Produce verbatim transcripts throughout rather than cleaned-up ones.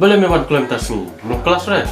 Balei me wan kloi mynta sngi? Ym long klas re?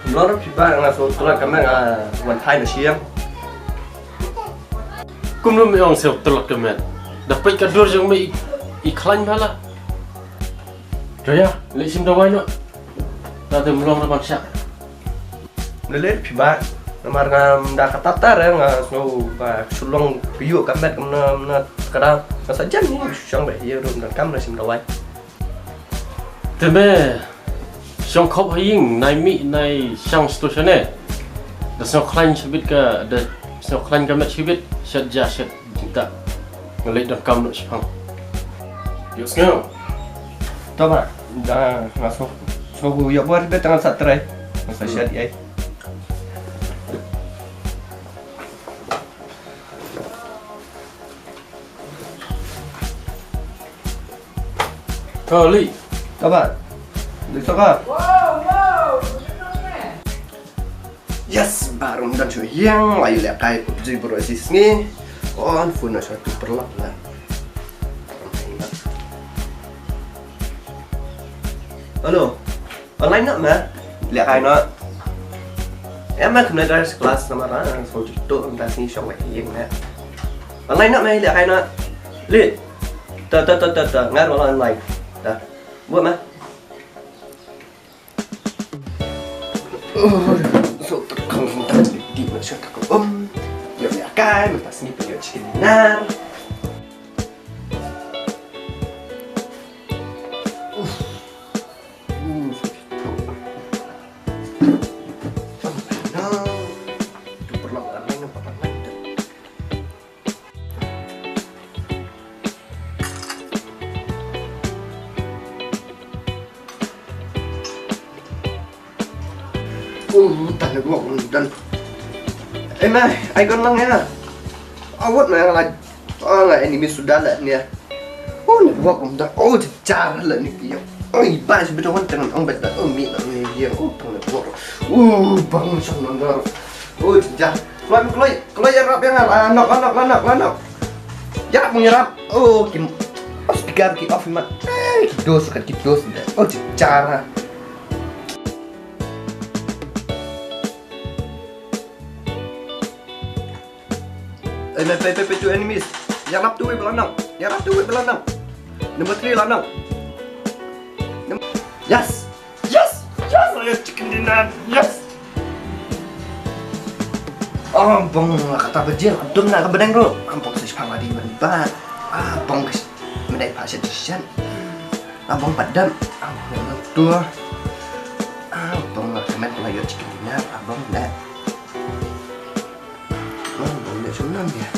Ym long re phi bah, nga shu tlot ka met, nga wan thait na shyieng. Kumno me ong shu tlot ka met? Da peit ka dur jong me i, i khlaiñ bha la. Raya, leit shim dawai noh. Nangta ym long re ban shah. Ym lei lei phi bah. Namar nga ym da katta katta re, nga sngew ba shu long phi ïoh ka met kumno kumno, ka da nga sa jan ni shu shong beit ïa ruh, ym donkam re shim dawai. Te me shong khop ha ïing, nai mih nai shong sha station. Da sngew khlaiñ shibit ka, da sngew khlaiñ ka met shibit, shet ja shet jingtah. Nga leit donkam noh shaphang. Ïohsngew. To bah, da nga sngew, sngew ïoh bor beit, tang sa trai. Nga sa shet ïa. Kali. Kabat. Diktoka. Yes, baru dan shu hiang, la ïoh lehkai PUBG baroh shi sngi. Kon phone na shu tu perlak la. Hello. Online noh ma. Lehkai noh. Em ma kumne dai class namar ah, so tu tu tas ni shong wei ïing na. Online noh ma, lehkai noh. Li. Ta ta ta ta ta ngar online. Ta. Buat ma. Oh, so terkong ta di ma shu terkong. Om. Ïoh lehkai, ma tas ni pun ïoh chicken dinner. Uff. Oh, tang ne wok dan. Eh, mai, ai kon lang ya. Awat mai lang. Ah, nga enemy sudah lah ni ya. Oh, network um da. Oh, jejar lah ni ki. Oh, iba si betul kan tang ong bet da. Oh, mi na ni ya. Oh, tang network. Oh, bang sang nang dar. Oh, jejar. Keluar, keluar, keluar ya rap ya ngal. Ah, nok, nok, nok, nok, nok. Ya rap, ya rap. Oh, kim. Oh, speaker ki off mat. Eh, ki dos kan ki dos. Oh, jejar. Eh, peit, peit, peit, two enemies. Ïarap tu wei ba la nang. Ïarap tu wei ba la nang. Number three la nang. Num- Yes. Yes. Yes. Ayo chicken dinner. Yes. Oh, bong la kata bajir. Dum na ka bedeng ro. Ampong sa shipang lagi ban ba. Ah, bong ka medai pa shet shet. Ah, bong padam. Ah, bong tu. Ah, bong la kemet la yo chicken dinner. Ah, bong dah. Bang, bang, dia senang dia.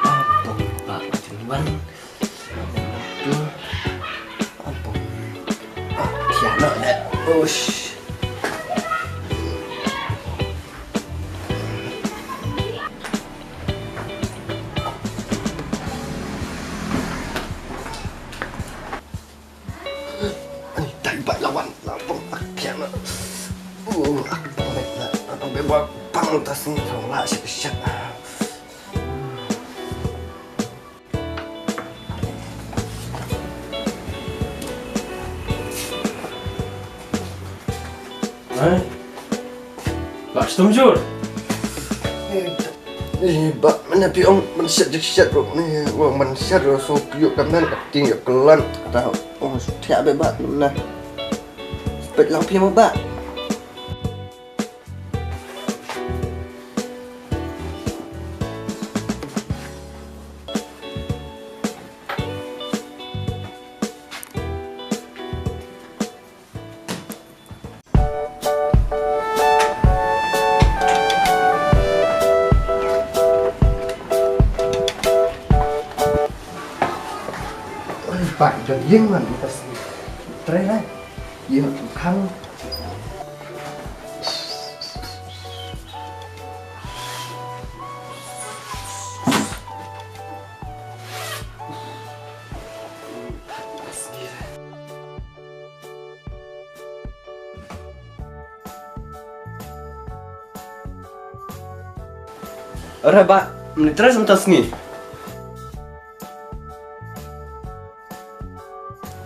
Bang, bang, bang, bang. Tu. Bang. Ah, tiada dah. Ush. Ai, tai bai lawan, lawan, ak pian. Uh, ak bai la, ak bai ba, bang tas ni, la, shit, shit. Ai. Ba stum jur. Eh, ba, mana pi ong, man shet, shet, bro. Ni, ong, man shet, bro. So, pi ong, kamen, acting, ya, kelan. Kata, ong, tiap, ba, mana. Spek lang, pi, ba. Oi, ba, ïa ïing man, ïa ka sngi. Trei lai. Ïa khang. Ora ba, mni tres mynta sngi.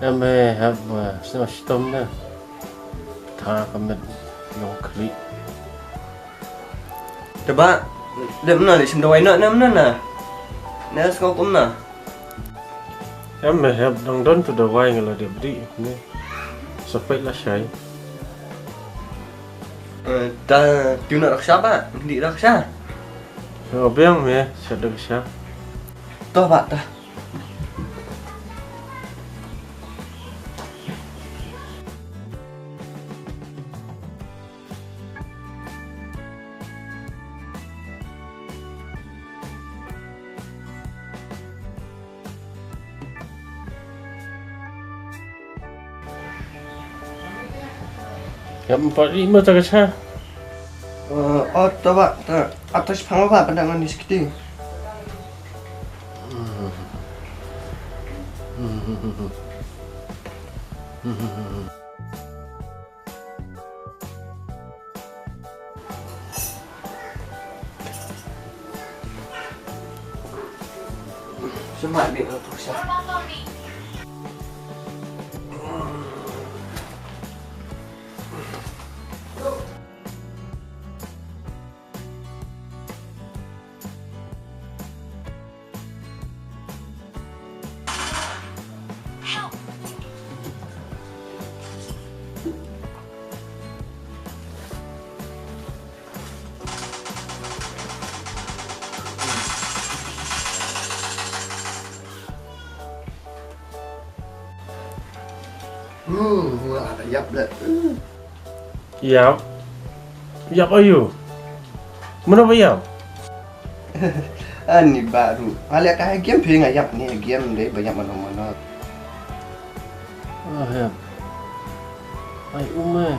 Em, eh, hap, eh, sngewshitom na. Tha ka met yong khlieh. Te ba, dep na, dep shim dawai na, na, na, na. Na, sngew kum na. Em, eh, hap, dang don tu dawai nga la dep dih, ne. Sa peit la shai. Eh, ta, tu na raksha ba, dih raksha. Oh, biang me, sa raksha. Toh ba, ta. Ïa, em pat ri ma ta ka cha. Eh, oh, ta ba, ta, ata shi phang ba, ba dang ni skiti. Hmm, wah, ïap leh. Ïap? Ïap aïu? Mano ba ïap? Ani baru. Nga leh ka game phi nga ïap ni game dei ba ïap mano mano. Ah, ïap. Ai, um, eh.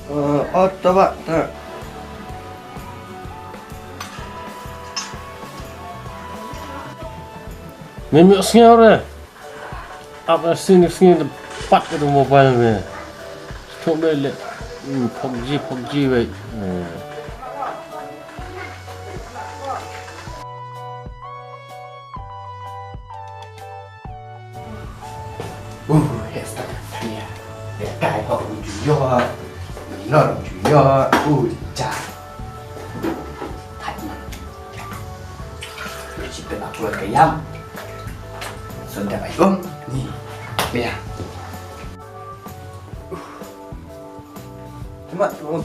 Eh, oh, ta ba, ta. Mem ïohsngew re. Ap, eh, sini sini pat ka mobile me. Stok me le. Hmm, PUBG, PUBG wei. Eh. Uh, hesta tania. Ya kai ho ju yo. Nor ju yo. Uh, ja. Thait man. Ni si pela keluar kayam. Sudah baik, Om. Ni. Ya. Cuma tu.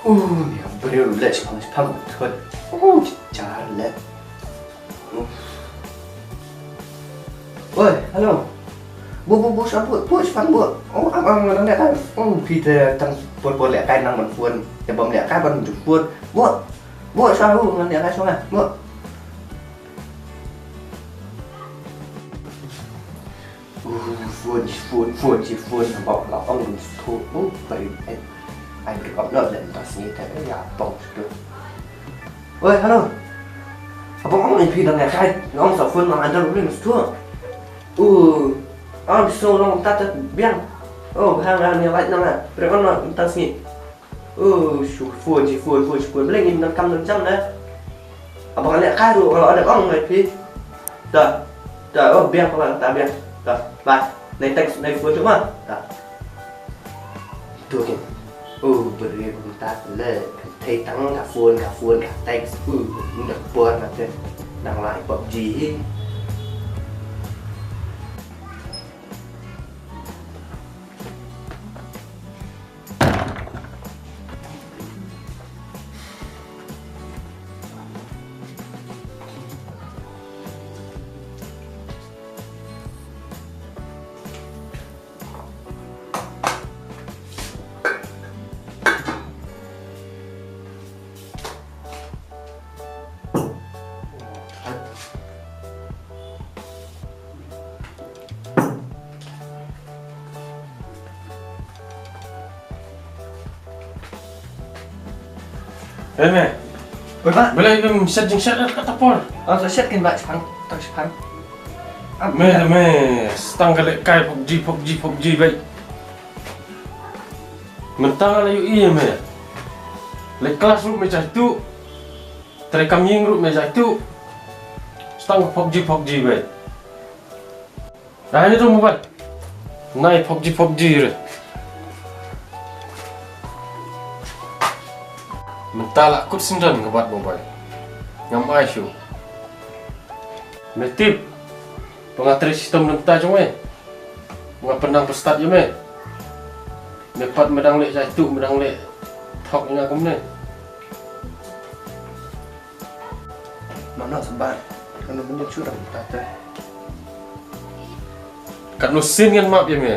Uh, ni briew leh shi pang shi pang thut. Uh, jar leh. Uh. Oi, hello. Bu, bu, bu, sha bu, bu, shi pang bu. Oh, am, am, ngan leh kai. Oh, phi te tang por por leh kai nang ban phone. Te bym leh kai ban ju phone. Bu, bu, sha bu, ngan leh kai sha bu. Uh, phone, phone, phone, shi phone, ba la ong tu, uh, bari, eh, ai bari kap na dan tas ni ta, eh, ya pong tu. Oi, hello. Abang ong ni phi dang ya kai, ong sa phone ma andar ring tu. Uh, am so long ta ta biang. Oh, hang hang ni light na, bari ong na tas ni. Oh, shi phone, shi phone, phone, shi phone. Bring in nang kam nang jam na. Abang leh kai ruh, kalau ada ong mai phi. Ta. Ta, oh, biang pala, ta biang. Ta, bye. Nai text, nai phone cuma. Ta. Tu kin. Oh, beri bentar le. Thei tang ka phone, ka phone, ka text. Uh, ndak por na te. Nang lai PUBG. Eh, me. Oi, ba. Balei ngam set jingset kat ka por? Oh, sa set kin ba, shipang. Tang shipang. Ah, me, ba. Me, stang ka leh kai PUBG, PUBG, PUBG, bai. Mynta nga la ïohi ïa me. Leh klas ruh me shah tu. Trei kam ïeng ruh me jaitu. Stang ka PUBG PUBG be. Ai ni tu mobile. Nai PUBG PUBG re. Mynta la kut syndon ka bat mobile. Ngam ai shuh. Me tip. Ba nga trei shitom na bynta jong me. Nga pynang ba stad ïa me. Me pat me dang leh jaitu, me dang leh thok ïa nga kumne. Mano sabar. Kano mynta shu dang ta te. Katno sien ngan map ïa me.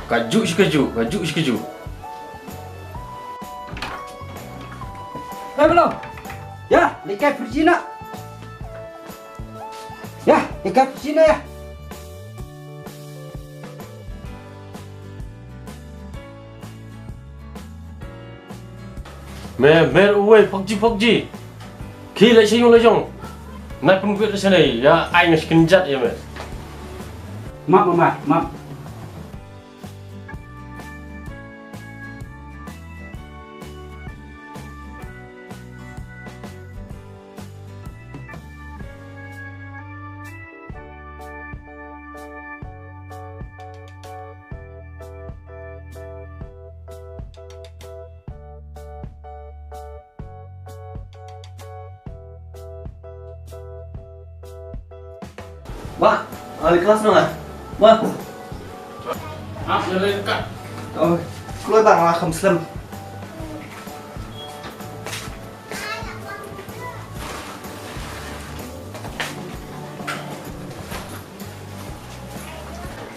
Kajuh shi kajuh, kajuh shi kajuh. Hei, belum. Ya, lekai pergi nak. Ya, lekai pergi nak ya. Me, mer uwei, PUBG, PUBG. Ki leh sha ïung la jong. Nai pynwit sha ne, ïa ai nga shi kynjat ïa me. Map, map, map, map. Ba, ali kelas nong ah? Ba. Ah, ïa leh kat. Oh, kloi ba nga kham slem.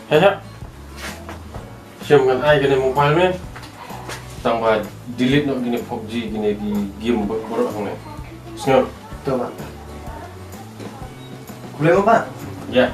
Hei, hei. Shem ngan ai kane mobile me. Tang ba delete noh kine PUBG, kine ki game ba-, baroh hangne. Sngewbha. To ba. Kulai ba. Ya.